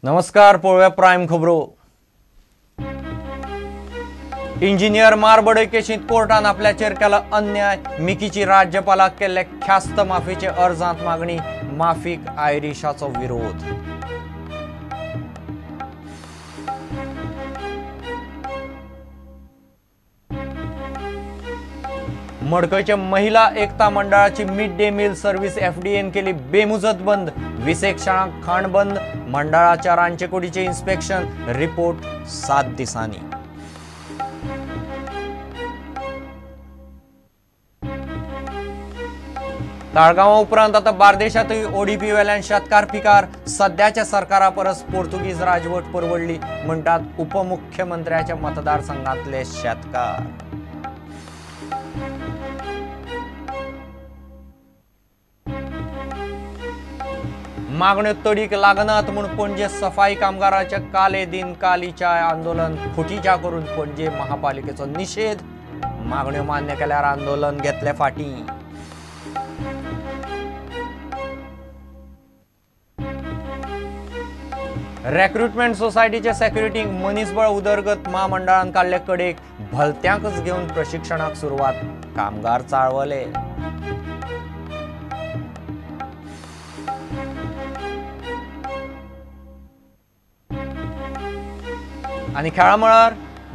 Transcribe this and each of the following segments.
नमस्कार, पळोवया प्रायम खबरो. इंजिनियर मारबडय केशींत कोर्टान आपल्याचेर केला अन्याय. मिकीची राज्यपालाक केल्ले ख्यास्त माफीचे अर्जांत मागणी. माफीक आयरिशाचो विरोध. मडकयच्या महिला एकता मंडळाची मिड डे मील सर्व्हिस एफडीएन केली बेमुजत बंद. 20 शाळांक खाण बंद. मंडळाच्या रांदचेकुडीचे इन्स्पेक्शन रिपोर्ट 7 दिसांनी. ताळगांवा उपरांत आता बार्देशातूय ओडीपी वेल्यान शेतकार पिकार. सद्याच्या सरकारा परस पोर्तुगीज राजवट परवडली म्हणटात उपमुख्यमंत्र्याच्या मतदारसंघातले शेतकार. मागण्यो तडीक लागनात म्हूण पणजे सफाई कामगाराच्या काले दिन कालीच्या आंदोलन फुटीच्या करून पणजे महापालिकेचो निषेध. मागण्यो मान्य केल्यार आंदोलन घेतले फाटीं. रेक्रुटमेंट सोसायटीच्या सेक्युरिटीक मनीसबळ उदरगत म्हामंडळान काडले कडेक. भलत्यांकच घेवन प्रशिक्षणाक सुरवात. कामगार चाळवले. आनी खेळा मळार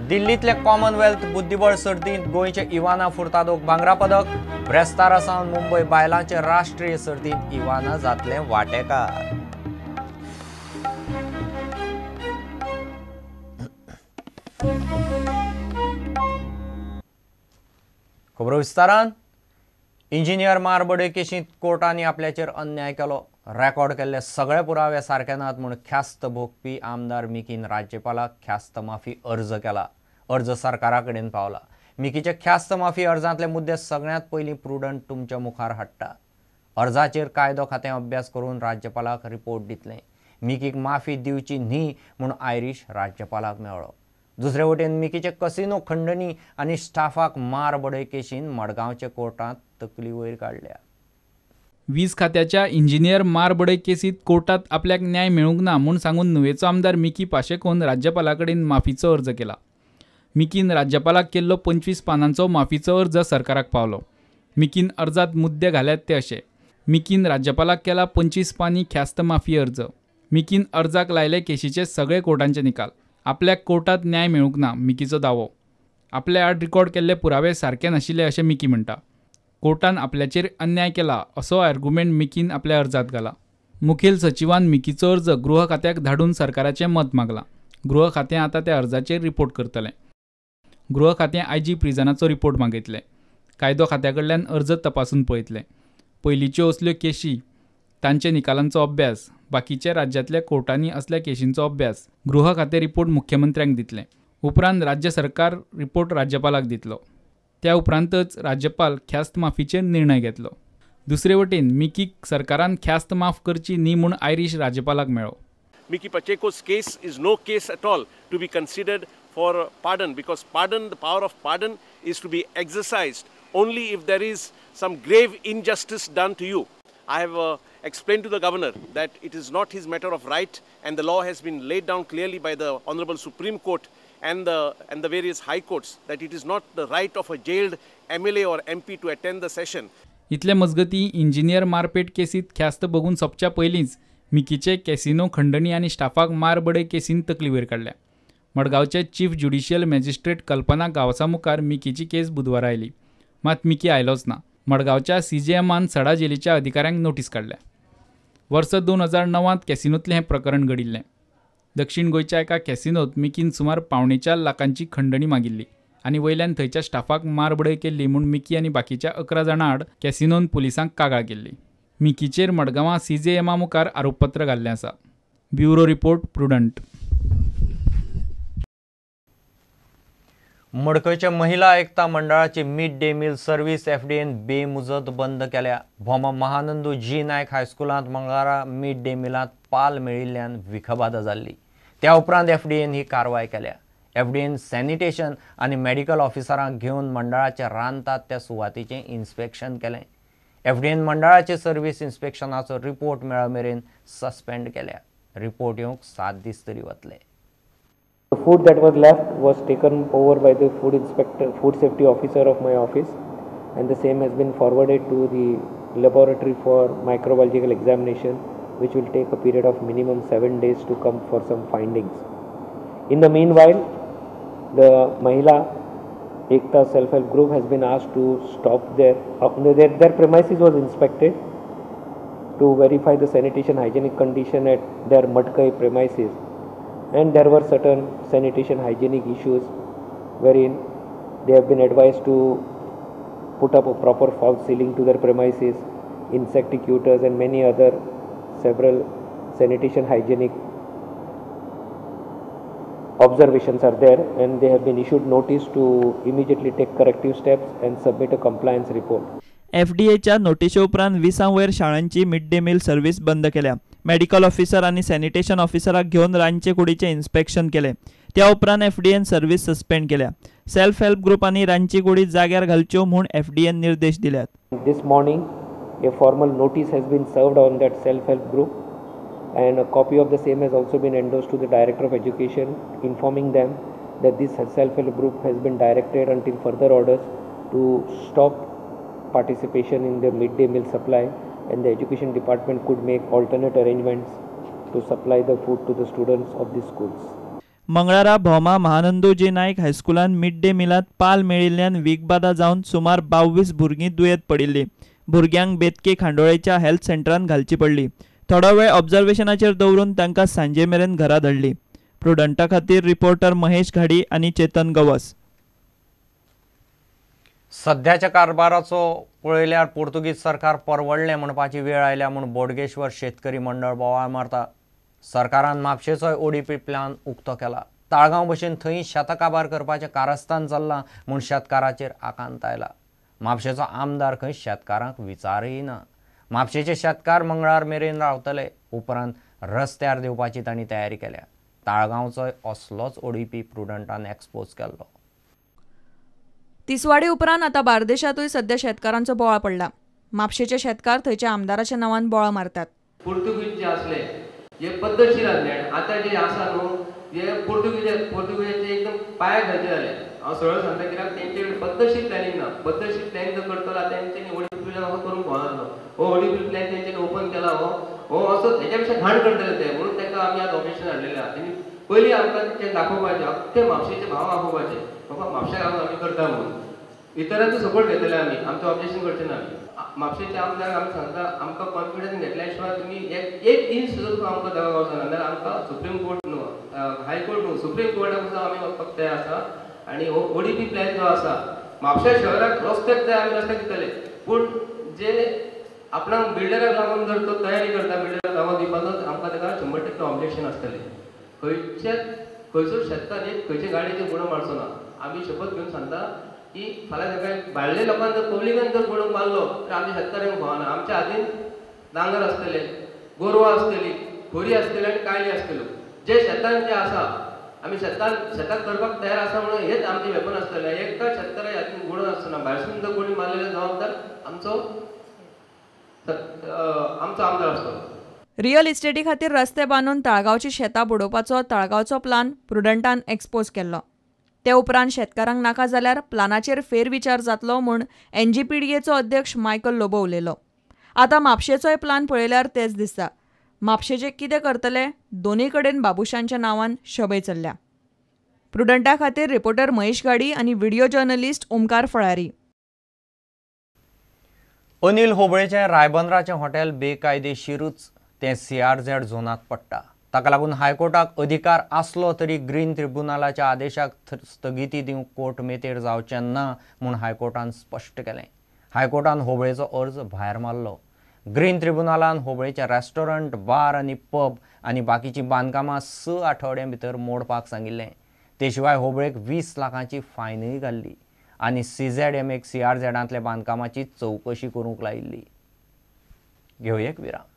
दिल्लींतले कॉमनवेल्थ बुद्धिबळ सर्तींत गोंयचे इवाना फुर्तादोक भांगरा पदक. ब्रेस्तारा सावन मुंबय बायलांचे राष्ट्रीय सर्तींत इवाना जातलें वांटेकार. खबरो विस्तारान. इंजिनियर मारबडय केशींत कोर्टांनी आपल्याचेर अन्याय केलो. रेकॉर्ड केल्ले सगळे पुरावे सारके नात म्हूण ख्यास्त भोगपी आमदार मिकीन राज्यपालाक ख्यास्त माफी अर्ज केला. अर्ज सरकारा कडेन पावला. मिकीच्या ख्यास्त माफी अर्जांतले मुद्दे सगळ्यांत पयलीं प्रुडंट तुमच्या मुखार हाडटा. अर्जाचेर कायदो खातें अभ्यास करून राज्यपालाक रिपोर्ट दितलें. मिकीक माफी दिवची न्ही म्हूण आयरीश राज्यपालाक मेळ्ळो. दुसरे वटेन मिकीचे कसिनो खंडणी आनी स्टाफाक मार बडय केशीन मडगांवच्या कोर्टांत तकली वयर काडल्या. वीज खात्याच्या इंजिनियर मारबडय केसीत कोर्टात आपल्याक न्याय मेळूंक ना म्हूण सांगून नुवेचो आमदार मिकी पाशेकोन राज्यपाला कडेन माफीचो अर्ज केला. मिकीन राज्यपालाक केल्लो 25 पानांचो माफीचो अर्ज सरकाराक पावलो. मिकीन अर्जात मुद्दे घाल्यात ते अशे. मिकीन राज्यपालाक केला 25 पानी ख्यास्त माफी अर्ज. मिकीन अर्जाक लायले केशीचे सगळे कोर्टांचे निकाल. आपल्याक कोर्टात न्याय मेळूंक ना मिकीचो दावो. आपल्या आड रिकॉर्ड केल्ले पुरावे सारके नाशिल्ले अशें मिकी म्हणटा. कोर्टान आपल्याचेर अन्याय केला असो आर्ग्युमेंट मिकीन आपल्या अर्जात घाला. मुखेल सचिवान मिकीचो अर्ज गृह खात्याक धाडून सरकाराचें मत मागलां. गृह खातें आतां त्या अर्जाचेर रिपोर्ट करतलें. गृह खातें आयजी प्रिजनाचो रिपोर्ट मागयतलें. कायदो खात्या कडल्यान अर्ज तपासून पळयतलें. पयलींच्यो असल्यो केशी, तांचे निकालांचो अभ्यास, बाकीच्या राज्यांतल्या कोर्टांनी असल्या केशींचो अभ्यास गृह खातें रिपोर्ट मुख्यमंत्र्यांक दितलें. उपरांत राज्य सरकार रिपोर्ट राज्यपालाक दितलो. त्या उपरांतच राज्यपाल ख्यास्त माफीचेर निर्णय घेतलो. दुसरे वटेन मिकीक सरकारान ख्यास्त माफ करची न्ही म्हूण आयरीश राज्यपालाक मेळ्ळो. Mickky Pacheco's case is no case at all to be considered for pardon, because pardon, the power of pardon is to be exercised only if there is some grave injustice done to you. I have explained to the governor that it is not his matter of right, and the law has been laid down clearly by the Honorable Supreme Court and the various high courts that it is not the right of a jailed MLA or MP to attend the session. इतले मजगती engineer मारपेट केसीत ख्यास्त बघून सोपच्या पयलींच मिकीचे casino खंडणी आनी स्टाफाक मारबडय casein तकली वयर काडल्या. मडगांवचे चीफ ज्युडिशियल मॅजिस्ट्रेट कल्पना गांवसा मुखार मिकीची केस बुधवारा आयली. मात मिकी आयलोच ना. मडगांवच्या सीजेएमान सडा जेलीच्या अधिकाऱ्यांक नोटीस काडल्या. वर्स 2009 कॅसिनोंतलें हें प्रकरण घडिल्लें. दक्षिण गोंयच्या एका कॅसिनोत मिकीन सुमार 3.75 लाखांची खंडणी मागिल्ली आनी वयल्यान थंयच्या स्टाफाक मारबडय केल्ली म्हूण मिकी आनी बाकीच्या 11 जाणां आड कॅसिनोन पुलिसांक कागाळ केल्ली. मिकीचेर मडगांवां सीजेएमा मुखार आरोपपत्र घाल्लें आसा. Bureau report, Prudent. मडकयच्या महिला एकता मंडळाची मिड डे मील सर्व्हिस एफडीएन बेमुजत बंद केल्या. भोमा महानंदू जी नायक हायस्कुलांत मंगळारा मिड डे मिलांत पाल मेळिल्ल्यान विखबादा जाल्ली. त्या उपरांत एफडीएन ही कारवाय केल्या. एफडीएन सॅनिटेशन आनी मेडिकल ऑफिसरांक घेवन मंडळाचे रांदतात त्या सुवातीचें इन्स्पेक्शन केलें. एफडीएन मंडळाचे सर्व्हिस इन्स्पेक्शनाचो रिपोर्ट मेळमेरेन सस्पेंड केल्या. रिपोर्ट येवंक 7 दीस तरी वतले. The food that was left was taken over by the food inspector, food safety officer of my office, and the same has been forwarded to the laboratory for microbiological examination, which will take a period of minimum 7 days to come for some findings. In the meanwhile, the Mahila Ekta Self-Help Group has been asked to stop their premises was inspected to verify the sanitation hygienic condition at their Madkai premises, and there were certain sanitation hygienic issues wherein they have been advised to put up a proper false ceiling to their premises, insecticutors and many other several sanitation hygienic observations are there, and they have been issued notice to immediately take corrective steps and submit a compliance report. FDA नोटिशे उपरांत 20 वयर शाळांची mid day meal service बंद केल्या. Medical officer आनी sanitation ऑफिसराक घेवन रांदचे कुडीचें inspection केलें. त्या उपरांत FDA service suspend केल्या. सेल्फ हेल्प ग्रुपांनी रांदची कुडी जाग्यार घालच्यो म्हूण FDA निर्देश दिल्यात. This morning a formal notice has been served on that self help group, and a copy of the same has also been endorsed to the Director of Education, informing them that this self-help group has been directed until further orders to stop participation in the midday meal supply, and the Education Department could make alternate arrangements to supply the food to the students of the schools. मंगळारा Bhoma महानंदोजी Naik हायस्कुलान mid day मिलात पाल मेळिल्ल्यान वीखबादा जावन सुमार 22 भुरगीं दुयेंत पडिल्लीं. भुरग्यांक बेतके खांडोळेच्या health सेंटरान घालची पडली. थोडो वेळ ऑब्जर्वेशनाचेर दवरून तांकां सांजे मेरेन घरा धाडली. प्रुडंटा खातीर रिपोर्टर महेश घाडी आनी चेतन गवस. सध्याच्या कारभाराचो पळयल्यार पोर्तुगीज सरकार परवडलें म्हणपाची वेळ आयल्या म्हूण बोडगेश्वर शेतकरी मंडळ बोवाळ मारता. सरकारान म्हापशेचोय ओडीपी प्लान उक्तो केला. ताळगांव भशेन थंय शेतां काबार करपाचें कारस्थान चल्लां म्हूण शेतकाराचेर आकांत आयला. म्हापशेचो आमदार खंय शेतकारांक विचारय ना. म्हापशेचे शेतकार मंगळार मेरेन रावतले, उपरांत रस्त्यार देवपाची तांणी तयारी केल्या. ताळगांवचोय असलोच ओडीपी प्रुडंटान एक्सपोज केल्लो. तिसवाडी उपरांत आतां बार्देशांतूय सध्या शेतकारांचो बोवाळ पडला. म्हापशेचे शेतकार थंयच्या आमदाराच्या नांवान बोवाळ मारतात. पुर्तुगीज जे आसले हे पद्दतशीर आसले आनी आतां जे आसा न्हू हे पुर्तुगीजाचे एकदम पांय घालचे जाले. हांव सरळ सांगता कित्याक तेंचे कडेन पद्दतशीर प्लॅनिंग ना. पद्दतशीर प्लॅन जर करतलो आतां तेंच्यांनी ओडीपी प्लॅन असो करूंक पावनासलो. हो ओडीपी प्लॅन तेंच्यांनी ओपन केला, हो असो हेच्या पेक्षा घाण करतले ते, म्हणून तांकां आमी आज ऑब्जेक्शन हाडलेलें आसा. तेणी पयलीं आमकां तें दाखोवपाचें, अख्खे म्हापशेचे भाव दाखोवपाचे, बाबा म्हापश्याक लागून आमी करता म्हणून. इतरांचो सपोर्ट घेतले आमी, आमचो ऑब्जेक्शन करचे ना. म्हापशेचे आमदार आमी सांगता आमकां कॉन्फिडन्स घेतल्या शिवाय तुमी एक इंच सुद्दां आमकां जागो गावचो ना. जाल्यार आमकां सुप्रीम कोर्ट न्हू, हायकोर्ट न्हू, सुप्रीम कोर्टाक सुद्दां आमी वचपाक तयार आसा. आनी हो ओडीपी प्लॅन जो आसा म्हापशा शहराक रस्त्याक जाय आमी रस्त्याक दितले, पूण जे आपणाक बिल्डराक लागून जर तो तयारी करता बिल्डराक जागो दिवपाचो, आमकां ताका 100% ऑब्जेक्शन आसतलें. खंयचो शेतकार एक खंयचे गाडयेचेर गुणो मारचो ना. आमी शपथ घेवन सांगता की फाल्यां सकाळी भायले लोकांक जर पब्लिकान जर गुणो मारलो तर आमच्या शेतकाऱ्यांक भावना. आमच्या हातीन नांगर आसतले, गोरवां आसतली, खोरी आसतली आनी कायली आसतल्यो. जे शेतान जे आसा आमी शेताक करपाक तयार आसा म्हणून हेच आमचें वेपन आसतलें. एका शेतकाऱ्या हातीन गुणो आसतना भायरसून जर कोणी मारलेलो जबाबदार आमचो आमदार आसतलो. रियल इस्टेटी खातीर रस्ते बांदून ताळगांवची शेतां बुडोवपाचो ताळगांवचो प्लान प्रुडंटान एक्सपोज केल्लो. ते उपरांत शेतकारांक नाका जाल्यार प्लानाचेर फेरविचार जातलो म्हूण एनजीपीडीएचो अध्यक्ष मायकल लोबो उलयलो. आतां म्हापशेचोय प्लान पळयल्यार तेच दिसता. म्हापशेचे कितें करतले दोनूय कडेन बाबुशांच्या नांवान शबय चल्ल्या. प्रुडंटा खातीर रिपोर्टर महेश गाडी आनी व्हिडियो जर्नलिस्ट ओमकार फळारी. अनिल होबळेचें रायबंदराचें हॉटेल बेकायदेशीरूच तें सीआरझेड झोनांत पडटा. ताका लागून हायकोर्टाक अधिकार आसलो तरी ग्रीन ट्रिब्युनलाच्या आदेशाक स्थगिती दिवंक कोर्ट मेतेर जावचें ना म्हूण हायकोर्टान स्पश्ट केलें. हायकोर्टान होबळेचो अर्ज भायर मारलो. ग्रीन ट्रिब्युनलान होबळेचें रेस्टॉरंट, बार आनी पब आनी बाकीचीं बांदकामां 6 आठवड्यां भितर मोडपाक सांगिल्लें. ते शिवाय होबळेक 20 लाखांची फायनूय घाल्ली आनी सीझेडएमएक सीआरझेडांतल्या बांदकामाची चवकशी करूंक लायिल्ली. घेवया एक विराम.